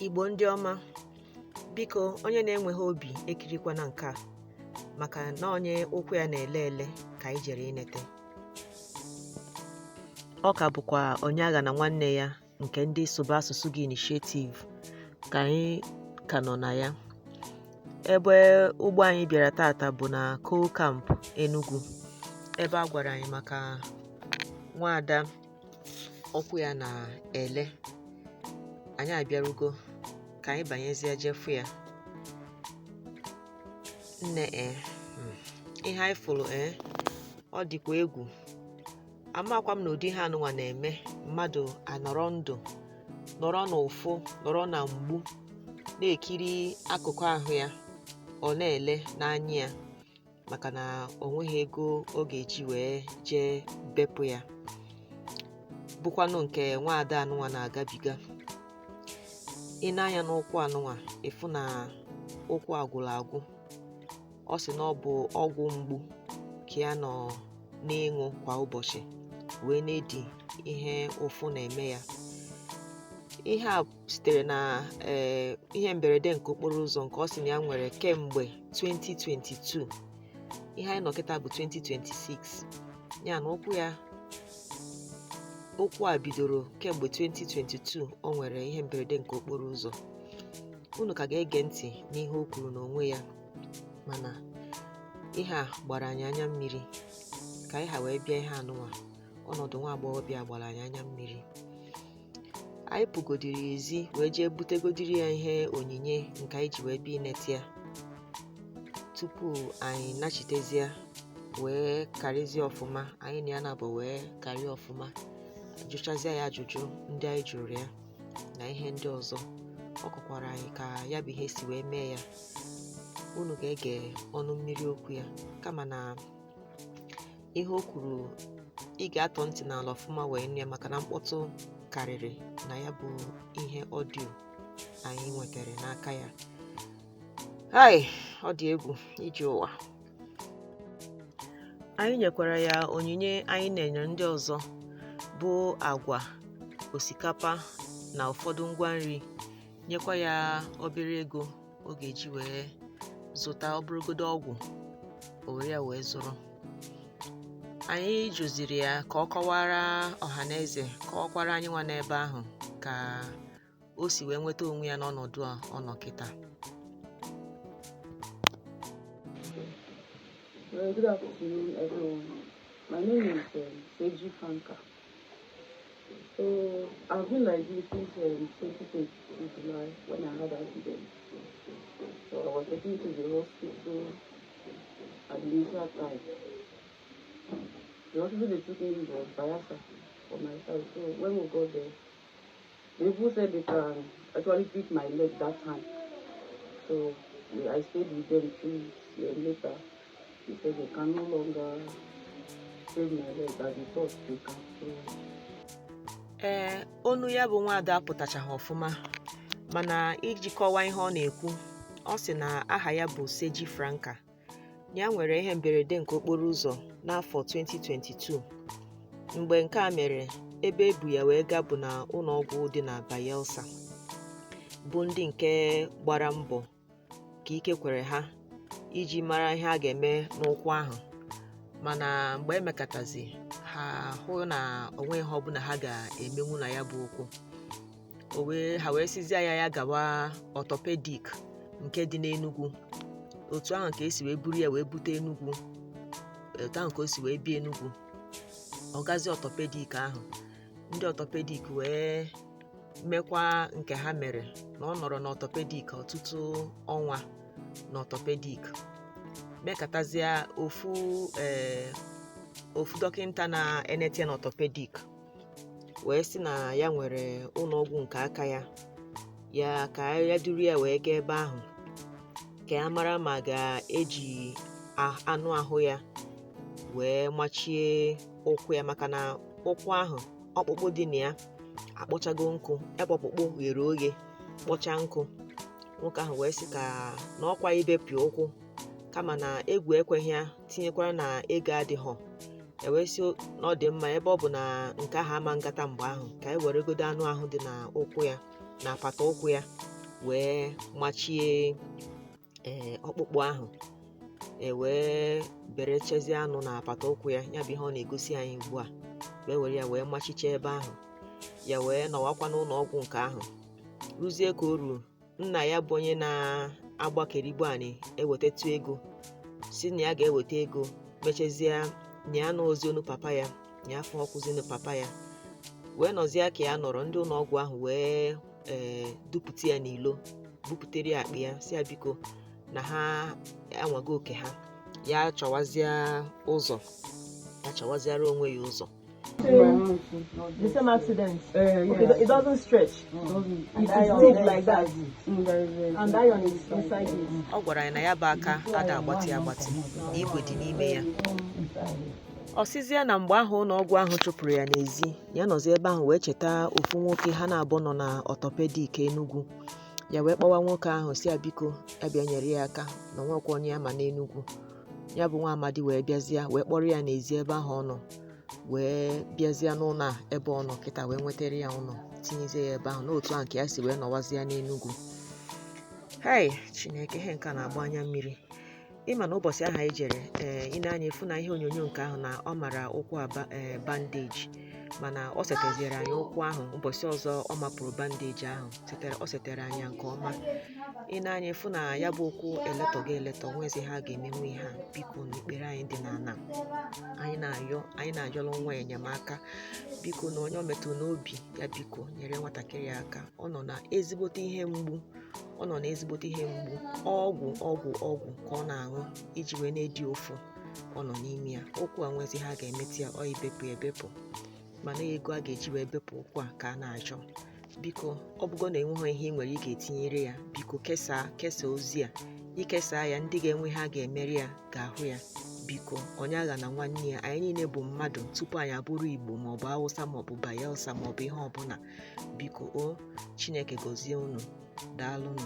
Igbo ndị ọma, biko onye na-enweghị obi ekirikwana nke a, maka na onye ụkwụ ya na-ele ele ka anyị jere inete. Ọ ka bụkwa onye agha na nwanne ya nke ndị Sụba Asụsụ Gị Initiative ka anyị ka nọ na ya. Ebe ụgbọ anyị bịara tata bụ na Coal Camp, Enugu, ebe a gwara anyị maka nwaada ụkwụ ya na-ele. Anyị abịarugo ka anyị banyezie jee fụ ya. Nne ihe anyị fụrụ ọ dịkwa egwu. Amakwa m na ụdị ihe anụnwa na-eme mmadụ anọrọ ndụ, nọrọ n'ụfụ, nọrọ na mgbu, na-ekiri akụkụ ahụ ya, ọ na-ele n'anya ya maka na o nweghị ego ọ ga-eji wee jee bepụ ya, bụkwanụ nke nwaada anụnwa na-agabiga. I nee anya n'ụkwụ anụnwa, ịfụ na ụkwụ agwụrụ agwụ. Ọ sị na ọ bụ ọgwụ mgbu ka ya nọ na-ịṅụ kwa ụbọchị wee na-edi ihe ụfụ na-eme ya. Ihe a sitere na ihe mberede nke okporo ụzọ nke ọ sị na ya nwere kemgbe 2022. Ihe anyị nọ kịta bụ 2026, ya na ụkwụ ya ụkwụ a bidoro kemgbe 2022 o nwere ihe mberede nke okporo ụzọ. Unu ka ga-ege ntị n'ihe o kwuru n'onwe ya, mana ihe a gbara anyị anya mmiri ka anyị ha wee bịa ihe anụnwa. Ọnọdụ nwa agbọghọbịa gbara anyị anya mmiri. Anyị pụgodiri ezi wee jee butegodiri ya ihe onyinye nke anyị ji wee bịa inete ya tupu anyị nachitezie wee karịzie ọfụma. Anyị na ya na-abụ wee karịa ọfụma, jụchazie ya ajụjụ ndị anyị jụrụ ya na ihe ndị ọzọ. Ọ kọkwara anyị ka ya bụ ihe si wee mee ya. Unu ga-ege ọnụ mmiri okwu ya, kama na ihe o kwuru ị ga-atọ ntị n'ala ọfụma wee nụ ya, maka na mkpọtụ karịrị na ya bụ ihe audio anyị nwetara n'aka ya. Hai, ọ dị egwu iji ụwa. Anyị nyekwara ya onyinye anyị na-enye ndị ọzọ, bụ agwa, osikapa na ụfọdụ ngwa nri, nyekwa ya obere ego ọ ga-eji wee zụta ọ bụrụgodo ọgwụ, o were ya wee zụrụ. Anyị jụziri ya ka ọ kọwara ọha na eze, kọwakwara anyị nwa n'ebe ahụ ka o si wee nweta onwe ya n'ọnọdụ a ọ nọ kịta. Well, good afternoon, everyone. My name is Seji Franka. So I've been like this since 2022 July when I had accident. So I was taken to the hospital at the initial time. The hospital they took me was Bayelsa for my side. So when we got there, the people said they can actually treat my leg that time. So I stayed with them 3 weeks. Then later, they said they can no longer save my leg as they thought they can. So Ee, onu ya bụ nwaada apụtachaghị ọfụma, mana iji kọwaa ihe ọ na-ekwu, ọ sị na aha ya bụ Seji Franka, ya nwere ihe mberede nke okporo ụzọ n'afọ 2022. Mgbe nke a mere, ebe ebu ya wee gaa bụ na ụlọọgwụ dị na Bayelsa, bụ ndị nke gbara mbọ ka ike kwere ha iji mara ihe a ga-eme n'ụkwụ ahụ. Mana mgbe emekatazi, ha hụ na onwe ihe ọbụla ha ga-emenwu na ya bụ ụkwụ, ha wee sizie ya ya gawa orthopedic nke dị n'Enugu. Otu ahụ ka esi wee buru ya wee bute Enugu, otu ahụ ka o si wee bịa Enugu, ọ gazie orthopedic ahụ. Ndị orthopedic wee mekwa nke ha mere na ọ nọrọ n'orthopedic ọtụtụ ọnwa n'orthopedic, mekatazie ofu dọkịnta na-enete n'orthopedic wee sị na ya nwere ụlọọgwụ nke aka ya, ya ka ya duru ya wee gaa ebe ahụ ka ya mara ma ga-eji anụ ahụ ya wee machie ụkwụ ya, maka na ụkwụ ahụ ọkpụkpụ dị na ya akpọchago nkụ, ebe ọkpụkpụ ghere oghe kpọcha nkụ. Nwoke ahụ wee sị ka na ọkwa ibepụ ụkwụ, kama na egwu ekweghị ya, tinyekwara na ego adịghọ. E wee sị na ọ dị mma, ebe ọ bụ na nke ahụ ama ngata mgbe ahụ, ka e weregodo anụ ahụ dị na ụkwụ ya na apata ụkwụ ya. Wee machie ee ọkpụkpụ ahụ, e wee berechezie anụ na apata ụkwụ ya. Ya bụ ihe ọ na-egosi anyị ugbu a, wee were ya wee machiche ebe ahụ. Ya wee nọwakwa n'ụlọ ọgwụ nke ahụ ruzie ka o ruru nna ya, bụ onye na-agbakerigbu anyị ewetatụ ego, si na ya ga-eweta ego mechezie na ya ozi onu papa ya na ya afọ ọkwụzinu papa ya. Wee nọzie ka ya nọrọ, ndị ụlọ ọgwụ ahụ wee dupụta ya n'ilo, buputere ya akpa ya, si ya biko na ha anwago oke ha, ya chọwazie ụzọ, ya chọwaziara onwe ya ụzọ. The same accident. Yeah. Okay, it doesn't stretch. Doesn't. It is deep like that. Very, very. And iron is inside it. Ọ gwara anyị na ya bụ aka ada agbatị agbatị, na igwe dị n'ime ya. Ọ sịzie na mgbe ahụ ụlọ ọgwụ ahụ chụpụrụ ya n'ezi, ya nọzi ebe ahụ wee cheta ofu nwoke ha na-abụ nọ na orthopedic Enugu. Ya wee kpọwa nwoke ahụ, si ya biko ya bịa nyere ya aka, na onwekwa onye ya ma n'Enugu. Ya bụ nwa amadi wee bịazie wee kpọrọ ya n'ezi ebe ahụ ọ nọ, wee bịazie n'ụlọ a ebe ọ nọ kịta, wee nwetara ya ụlọ, tinyezie ya ebe ahụ. N'otu ahụ nke ya si wee nọwazie n'Enugu. Hei, Chineke, ihe nke a na-agba anya mmiri. Ịma na ụbọchị ahụ anyị jere, ị na-anya efu na ihe onyonyo nke ahụ na ọ mara ụkwụ a bandage, mana ọ seteziere anyị ụkwụ ahụ ụbọchị ọzọ ọ mapụrụ bandage ahụ, setere ọ setere anyị nke ọma. Ị na-anya efu na ya bụ ụkwụ eletọgo eletọ, nwezi ha ga-emenwu ihe a. Biko, na ikpere anyị dị n'ala, anyị na-ayọ, anyị na-ayọrọ nwa enyemaka. Biko, na onye o metụ n'obi ya, biko nyere nwatakịrị aka. Ọ nọ na ezigbote ihe mgbu, ọ nọ na ezigbote ihe mgbu. Ọgwụ, ọgwụ, ọgwụ ka ọ na-aṅụ iji wee na-edi ụfụ ọ nọ n'ime ya. Ụkwụ a nwezi ha ga-emetụ ya, ọ ibepụ ebepụ, mana ego a ga-eji wee bepụ ụkwụ a ka a na-achọ. Biko, ọ bụgo na enweghị ihe ị nwere ị ga-etinyere ya, biko kesaa, kesaa ozi a. Ikesaa ya, ndị ga-enwe ha ga-emeri ya ga-ahụ ya. Biko, onye agha na nwanne ya, anyị niile bụ mmadụ tupu anyị abụrụ Igbo maọbụ Hausa maọbụ Bayelsa maọbụ ihe ọbụla. Biko o, Chineke gọzie unu. Daalụnụ.